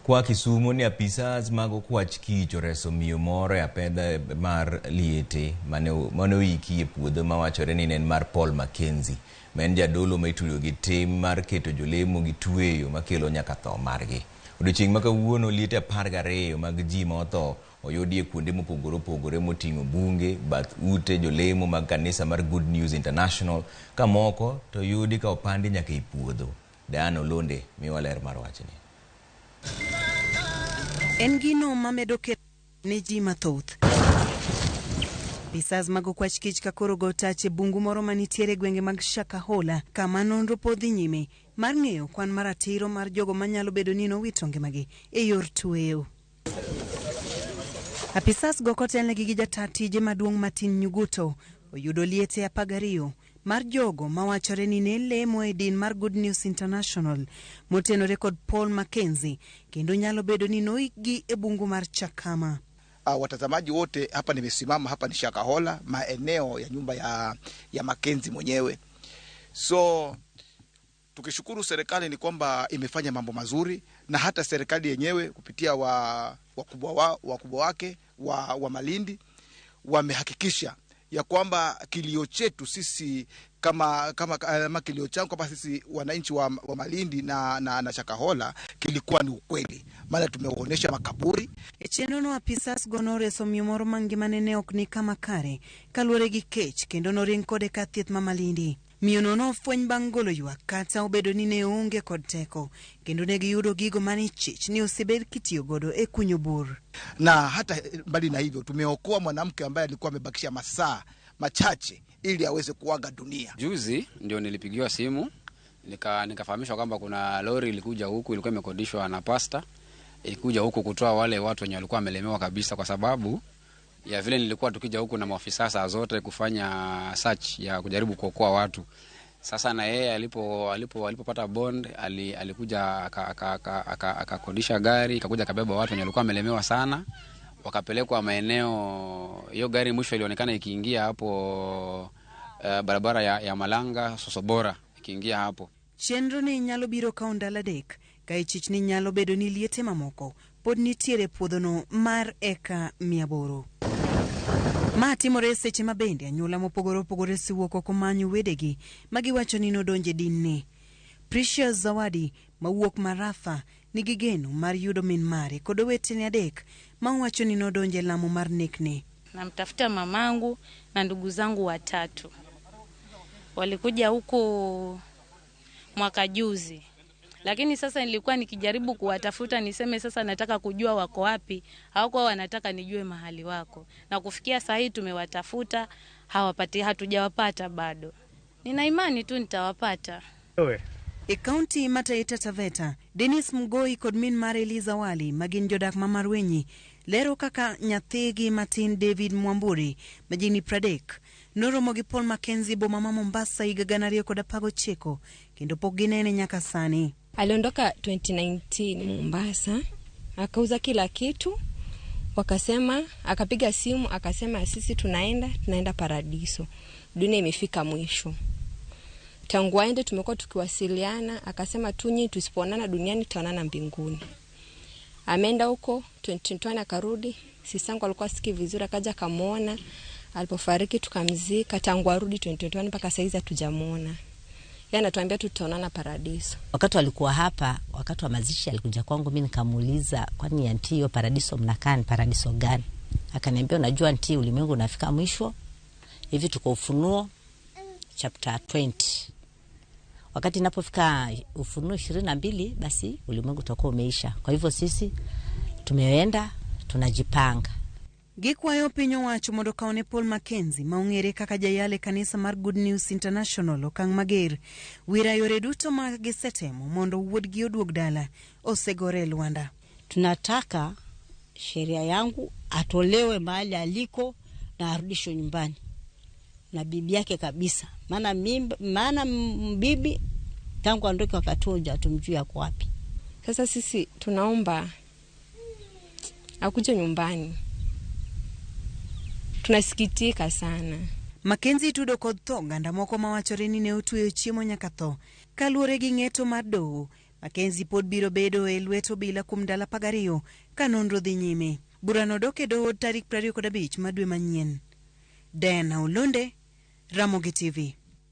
Kwa Kisumo ni apisas mag okwach kich oreso miyo moro e apedha mar liete mane oiki e puodho mawachore ni ne en mar Paul Mackenzie, ma en jadolo ma itudo gi tim mar keto jolemo gi tweyo makelo nyaka tho margi. Odiochieng' ma kawuono liete 12 mag ji ma otho oyudi e kuonde mopogore opogore moting'o bunge, bath ute jolemo mag kanisa mar Good News International, ka moko to oyudi ka opandi nyaka e puodho. Diana Olonde miwa ler mar wachni. En gino mamedo kelo ne ji mathoth. Apisas mag okwach kich ka koro go tach e bungu moro manitiere e gwenge mag Shakahola, kama nonro pod dhi nyime mar ng'eyo kwan mar ratiro mar jogo manyalo bedo ni nowito ngimagi e yor tweyo. Apisas go kotelnegi gi jata tije maduong' Martin Nyuguto oyudo liete 12 mar jogo mawachore ni ne lemo e din mar Good News International motenore kod Paul Mackenzie kendo nyalo bedo ni noikgi e bungu mar Chakama. Watazamaji wote hapa, nimesimama hapa ni Shakahola, maeneo ya nyumba ya Mackenzie mwenyewe. So tukishukuru serikali ni kwamba imefanya mambo mazuri, na hata serikali yenyewe kupitia wakubwa wake wa Malindi wamehakikisha ya kwamba kilio chetu sisi kama kilio changu kama sisi wananchi wa Malindi na Shakahola kilikuwa ni ukweli, maana tumeonyesha makaburi. E chenro no apisas go noreso miyo moro mangimane ne ok ni kama kare kaluwore gi kech kendo noring kode ka thieth ma Malindi. Miyo no nofweny bang' golo ywak kata obedo ni ne oonge kod teko kendo ne giyudo gigo mane ichich ni osebed kitiyo godo e kunyo bur. Na hata mbali na hivyo tumeokoa mwanamke ambaye alikuwa amebakisha masaa machache ili aweze kuaga dunia. Juzi ndio nilipigiwa simu nikafahamishwa kwamba kuna lori ilikuja huku, ilikuwa imekodishwa na pasta, ilikuja huku kutoa wale watu wenye walikuwa wamelemewa kabisa, kwa sababu ya vile nilikuwa tukija huku na maafisa saa zote kufanya search ya kujaribu kuokoa watu. Sasa na yeye alipopata bond, alikuja akakodisha gari, akakuja akabeba watu wenye walikuwa wamelemewa sana, wakapelekwa maeneo. Hiyo gari mwisho ilionekana ikiingia hapo barabara ya Malanga Sosobora, ikiingia hapo. Chenro ni nyalo biro kawo ndalo 3 ka ichich ni nyalo bedo ni liete mamoko pod nitiere puodhono mar eka 800. Ma timore seche ma bende anyuola mopogore opogore osewuok oko manyo wedegi ma giwacho ni nodonjo e din ni. Precious Zawadi mawuok Marafa nigi geno mar yudo min mare kod owetene 3 ma owacho ni nodonjo e lamo mar nekne. Namtafuta mamangu na ndugu zangu 3. Walikuja huku mwaka juzi. Lakini sasa nilikuwa nikijaribu kuwatafuta niseme sasa nataka kujua wako wapi, hawakuwa wanataka nijue mahali wako. Na kufikia saa hii tumewatafuta, hawapati, hatujawapata bado. Nina imani tu nitawapata. E kaunti ma Taita Taveta, Dennis Mgoi kod min mare Eliza Wali ma gin jodak ma Marwenyi lero kaka nyathigi matin David Mwamburi ma jahigni 30 noromo gi Paul Mackenzie boma ma Mombasa higa 2019 kendo pok ginene nyaka sani. Aliondoka 2019 Mombasa, akauza kila kitu, wakasema, akapiga simu akasema sisi tunaenda paradiso, dunia imefika mwisho. Tangu aende tumekuwa tukiwasiliana, akasema tu nyinyi tusipoonana duniani tutaonana mbinguni. Ameenda huko 2021 akarudi, sisangu alikuwa sikii vizuri akaja akamuona, alipofariki tukamzika. Tangu arudi 2021 mpaka saizi hatujamuona. Yeye anatuambia tutaonana paradiso. Wakati walikuwa hapa, wakati wa mazishi alikuja kwangu, mimi nikamuuliza kwani auntie hiyo paradiso mnakaa ni paradiso gani? Akaniambia unajua auntie, ulimwengu unafika mwisho. Hivi tuko Ufunuo chapter 20. Wakati inapofika Ufunuo 22 basi ulimwengu utakuwa umeisha. Kwa hivyo sisi tumeenda tunajipanga. Gikwayo piny owacho mondo okaw ne Paul Mackenzie ma ong'ere kaka jayal e kanisa mar Good News International okang' mager. Wira yore duto ma gisetemo mondo wuodgi oduog dala osegore e lwanda. Tunataka sheria yangu atolewe mahali aliko na arudishwe nyumbani na bibi yake kabisa. Maana bibi tangu aondoke wakati huo hatumjui ako wapi. Sasa sisi tunaomba akuje nyumbani. Tunasikitika sana. Mackenzie tudo kod tho oganda moko mawachore ni ne otweyo chiemo nyaka tho kaluwore gi ng'eto mar doho Mackenzie pod biro bedo e lwet obila kuom ndalo 12 ka nonro dhi nyime. Burano dok e doho tarik 25 ma dwe manyien. Diana Olonde, Ramogi TV.